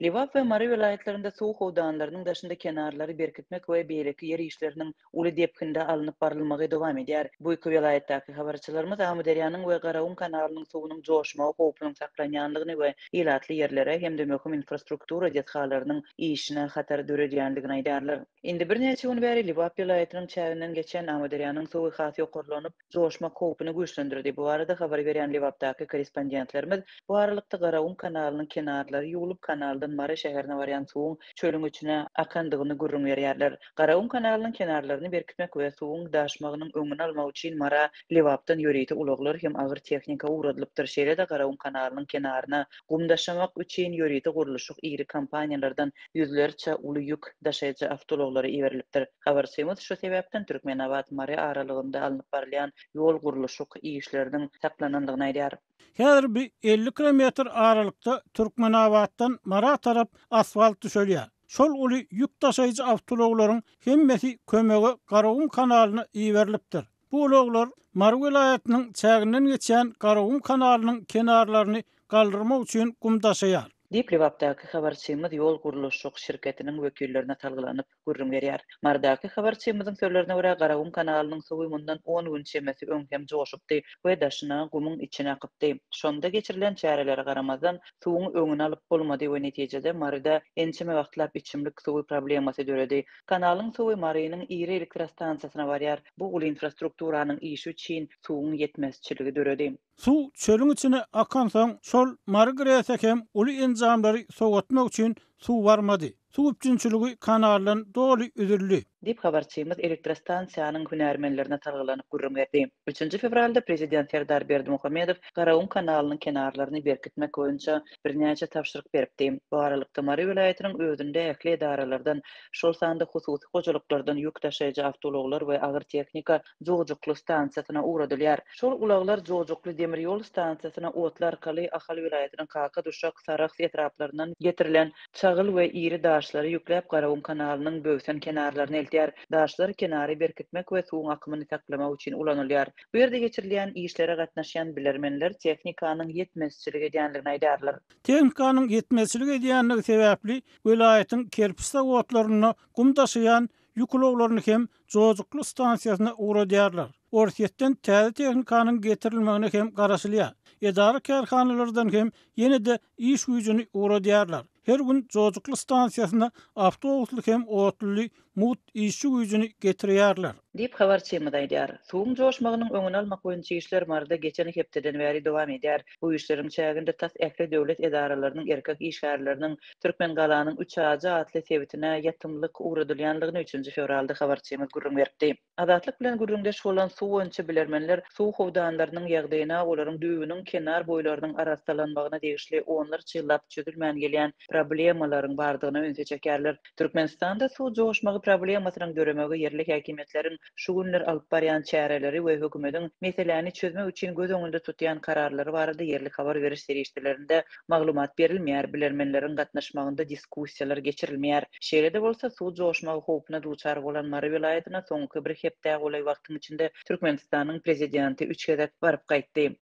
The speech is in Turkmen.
Lebap we Mary welaýatlarynda suw howdanlarynyň daşynda kenarlary berkitmek we beýleki ýer işleriniň uly depginde alnyp barylmagy dowam edýär. Bu iki welaýatdaky habarçylarymyz Amyderýanyň we Garagum kanalynyň suwunyň joşmagy howpunyň saklanýandygyny we ilatly ýerlere hem-de möhüm infrastruktura desgalarynyň işine hatar döredýändigini aýdýarlar. Indi birnäçe gün bäri Lebap welaýatynyň çäginden geçen Amyderýanyň suwy has ýokarlanyp, joşmak howpuny güýçlendirdi. Bu barada habar berýän Lebapdaky korrespondentlerimiz bu aralykda Garagum kanalynyň kenarlary ýuwlup, kanaldan Mary şäherine barýan suwuň çölüň içine akandygyny gürrüň berýärler. Garagum kanalynyň kenarlaryny berkitmek we suwuň daşmagynyň öňüni almak üçin Mara Lebapdan ýörite ulaglar hem agyr tehnika ugradylypdyr. Şeýle-de Garagum kanalynyň kenaryna gum daşamak üçin ýörite gurluşyk iri kompaniýalardan ýüzlerçe uly ýük daşaýjy awtoulaglary iberilipdir. Habarçymyz şu sebäpden Türkmenabat-Mary aralygynda alnyp barylýan ýol gurluşyk işleriniň saklanandygyny aýdýar. Häzir bi 50 kilometr aralykda Türkmenabatdan Mara tarap asfalt düşelýär. Şol uly ýük daşaýjy awtoulaglaryň hemmesi kömege Garagum kanalyna iberilipdir. Bu ulaglar Mary welaýatynyň çäginden geçýän Garagum kanalynyň kenarlaryny galdyrmak üçin gum daşaýar. Diýip, Lebapdaky habarçymyz ýol gurluşyk şirketiniň wekillerine salgylanyp, gürrüň berýär. Marydaky habarçymyzyň sözlerine görä, Garagum kanalynyň suwy mundan on gün çemesi öň hem joşupdy we daşyna gumuň içine akypdy. Şonda geçirilen çärelere garamazdan, suwuň öňüni alyp bolmady we netijede Maryda ençeme wagtlap içimlik suwy problemasy döredi. Kanalyň suwy Marynyň iri elektrostansiýasyna barýar. Bu uly infrastrukturanyň işi üçin suwuň ýetmezçiligi döredi. Suw çölüň içine akansoň, şol Mary GRES-e hem uly enjamlary sowatmak üçin suw barmady. Suw üpjünçiligi kanaldan doly üzüldi. Diýip, habarçymyz elektrostansiýanyň hünärmenlerine salgylanyp gürrüň berdi. Üçünji fewralda prezident Serdar Berdimuhamedow Garagum kanalynyň kenarlaryny berkitmek boýunça birnäçe tabşyryk beripdi. Bu aralykda, Mary welaýatynyň özünde ähli edaralardan, şol sanda hususy hojalyklardan ýük daşaýjy awtoulaglar we agyr tehnika Jojukly stansiýasyna ugradylýar. Şol ulaglar Jojukly demir ýol stansiýasyna otly arkaly Ahal welaýatynyň Kaka, Duşak, Sarahs etraplaryndan getirilen çagyl we iri daşlary ýükläp Garagum kanalynyň böwsen kenarlaryna eltýär. Daşlar kenary berkitmek we suwuň akymyny saklamak üçin ulanylýar. Bu ýerde geçirilýän işlere gatnaşýan bilermenler tehnikanyň ýetmezçilik edýändigini aýdýarlar. Tehnikanyň ýetmezçilik edýändigi sebäpli welaýatyň kerpiç zawodlarynda gum daşaýan ýük ulaglaryny hem Jojukly stansiýasyna ugradýarlar. Orsýetden täze tehnikanyň getirilmegine hem garaşylýar. Edara-kärhanalardan hem ýene-de iş güýjüni ugradýarlar. Her gün Jojukly stansiýasyna awtobusly hem otluly mugt işçi güýjüni getirýärler. Diýip, habarçymyz aýdýar. Suwuň joşmagynyň öňüni almak boýunça işler Maryda geçen hepdeden bäri dowam edýär. Bu işleriň çäginde tas ähli döwlet edaralarynyň erkek işgärleriniň Türkmengalanyň Üçajy atly sebitine ýatymlyk ugradylýandygyny üçünji fewralda habarçymyz gürrüň beripdi. Azatlyk bilen gürrüňdeş bolan suw boýunça bilermenler suw howdanlarynyň ýagdaýyna, olaryň düýbüniň kenar boýlarynyň arassalanmagyna degişli onlarça ýyllap çözülmän gelýän problemalaryň bardygyna ünsi çekýärler. Türkmenistanda suw joşmagy problemasynyň döremegi ýerli häkimiýetleriň şu günler alyp barýan çäreleri we hökümetiň meseläni çözmek üçin göz öňünde tutýan kararlary barada ýerli habar beriş serişdelerinde maglumat berilmeýär, bilermenleriň gatnaşmagynda diskussiýalar geçirilmeýär. Şeýle-de bolsa, suw joşmagy howpuna duçar bolan Mary welaýatyna soňky bir hepdä golaý wagtyň içinde Türkmenistanyň prezidenti üç gezek baryp gaýtdy.